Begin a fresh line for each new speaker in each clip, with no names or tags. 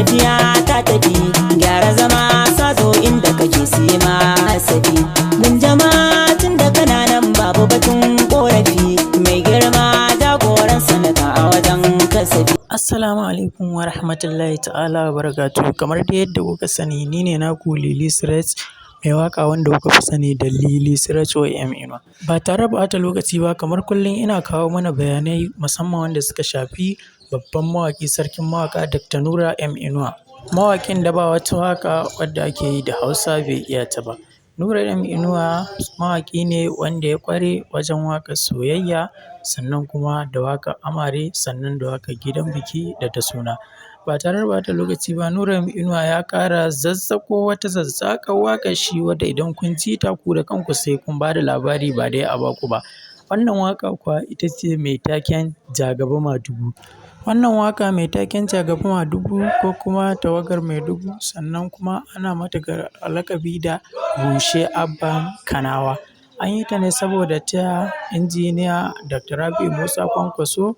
Tafiya ta tafi, gyara zama, sazo inda kake sima hasafi. Mun jama'a tun da kananan babu batun korafi, mai girma jagoran sanata a wajen kasafi.
Assalamu alaikum wa rahmatullahi ta'ala wa barakatuhu. Kamar dai yadda kuka sani, ni ne naku Lili Siraj, mai waka wanda kuka fi sani da Lili Siraj OM Inuwa. Ba tare da ɓata lokaci ba, kamar kullum ina kawo mana bayanai musamman wanda suka shafi babban mawaƙi, sarkin mawaƙa, Dr. Nura M Inuwa. Mawaƙin da ba wata waƙa wadda ake yi da Hausa bai iya ta ba. Nura M Inuwa mawaƙi ne wanda ya ƙware wajen waƙar soyayya, sannan kuma da waƙar amare, sannan da waƙar gidan biki da ta suna. Ba tare da ɓata lokaci ba, Nura M Inuwa ya ƙara zazzako wata zazzaƙar waƙar shi wadda idan kun ji ta, ku da kanku sai kun ba da labari, ba dai a baku ba. Wannan waƙa kuwa ita ce mai taken Jagaba Madugu. Wannan waƙa mai taken Jagaba Madugu ko kuma Tawagar Maiduguri, sannan kuma ana mata laƙabi da Rushe Abban Kanawa. An yi ta ne saboda taya Injiniya Dr. Rabi'u Musa Kwankwaso,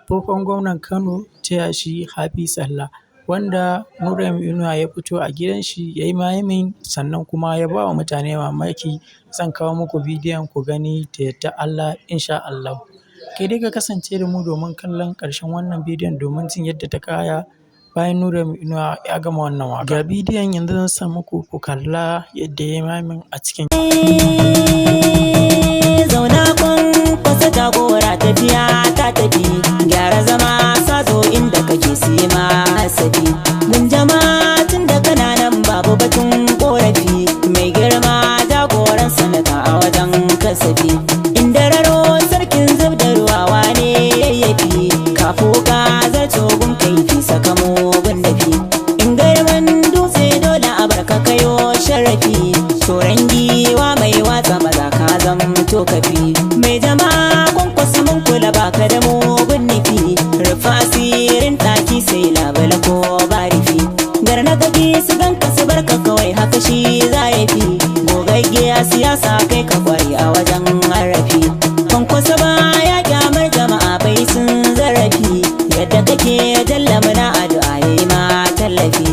tsohon gwamnan Kano, taya shi happy Sallah. Wanda Nura M Inuwa ya fito a gidan shi ya yi miming, sannan kuma ya ba wa mutane mamaki. Zan kawo muku bidiyon ku gani da yardar Allah, insha Allahu. Kai dai ka kasance da mu domin kallon ƙarshen wannan bidiyon, domin jin yadda ta kaya bayan Nura M Inuwa ya gama wannan waƙa. Ga bidiyon yanzu zan sa muku, ku kalla yadda ya yi miming a cikin.
Zauna Kwankwasa jagora, tafiya ta tafi, gyara zama, sazo inda kake sima hasafi. Mun jama'a tun da kananan babu batun korafi, mai girma jagoran sanata a wajen kasafi. Inda raro sarkin zub da ruwa, wane yayyafi kafo ka zarto gun kaifi, saka mugun dafi. In garman dutse dole a barka kayo sharafi, turan giwa mai watsa maza, ka zamto kafi. Mai jama'a Kwankwasa, mun kula baka da mugun nufi, rufa asirin ɗaki sai labala ko barifi. Garna kake su ganka su barka kawai, haka shi za ya fi. Gogagge a siyasa, kai ka kware a wajen harafi. Kwankwasa ba ya kyamar jama'a, bai sun zarafi. Yadda kake jalla, muna addu'a yayi ma tallafi.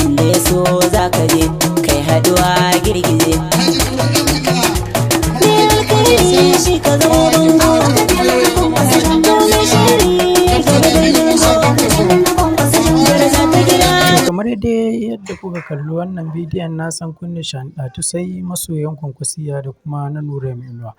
Inda ya so za ka je kai haduwa girgije. Ni alkhairi shi ka zama bango, mai shiri gaba da daraja ta gida.
Kamar dai yadda kuka kalli wannan bidiyon, na san kun nishaɗantu, sai masoyan Kwankwasiyya da kuma na Nura M Inuwa.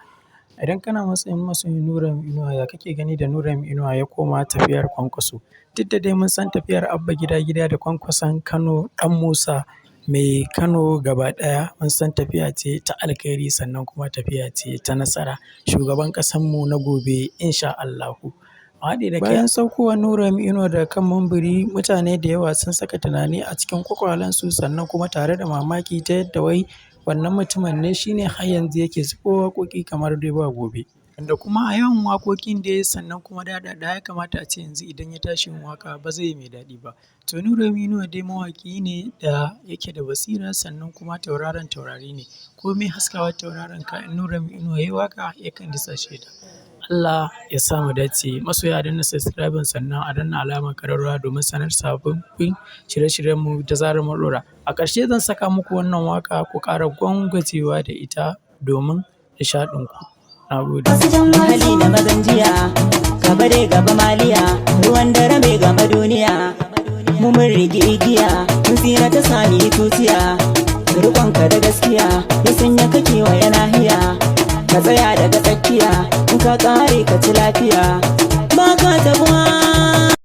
Idan kana matsayin masoyin Nura M Inuwa, ya kake gani da Nura M Inuwa ya koma tafiyar Kwankwaso? Duk da dai mun san tafiyar Abba Gida Gida da Kwankwason Kano, Ɗan Musa mai Kano gaba ɗaya, mun san tafiya ce ta alkhairi, sannan kuma tafiya ce ta nasara. Shugaban ƙasanmu na gobe, insha Allahu. Haɗi da bayan saukowar Nura M Inuwa daga kan mumbari, mutane da yawa sun saka tunani a cikin kwakwalensu, sannan kuma tare da mamaki ta yadda wai wannan mutumin ne shine har yanzu yake zubo waƙoƙi kamar dai ba gobe. Wanda kuma a yawan waƙoƙin da ya, sannan kuma daɗaɗa, ya kamata a ce yanzu idan ya tashi yin waƙa ba zai yi mai daɗi ba. To, Nura M Inuwa dai mawaƙi ne da yake da basira, sannan kuma tauraron taurari ne. Komai haskawar tauraron ka, in Nura M Inuwa ya yi waƙa, yakan disashe ta. Allah ya sa mu dace. Masoya, a danna subscribing, sannan a danna alamar ƙararrawa domin sanar sababbin shirye-shiryenmu da zarar mun ɗora. A ƙarshe zan saka muku wannan waƙa ku ƙara gwangwajewa da ita domin nishaɗinku. Na gode.
Hali na mazan jiya, gaba dai gaba maliya, ruwan dare mai gama duniya. Mu mun rigi igiya, mun tsira ta sami tutiya. Rikonka da gaskiya ya sanya kake wa yana hiya. Ka tsaya daga tsakiya, in ka kare ka ci lafiya. Ba ka tabuwa.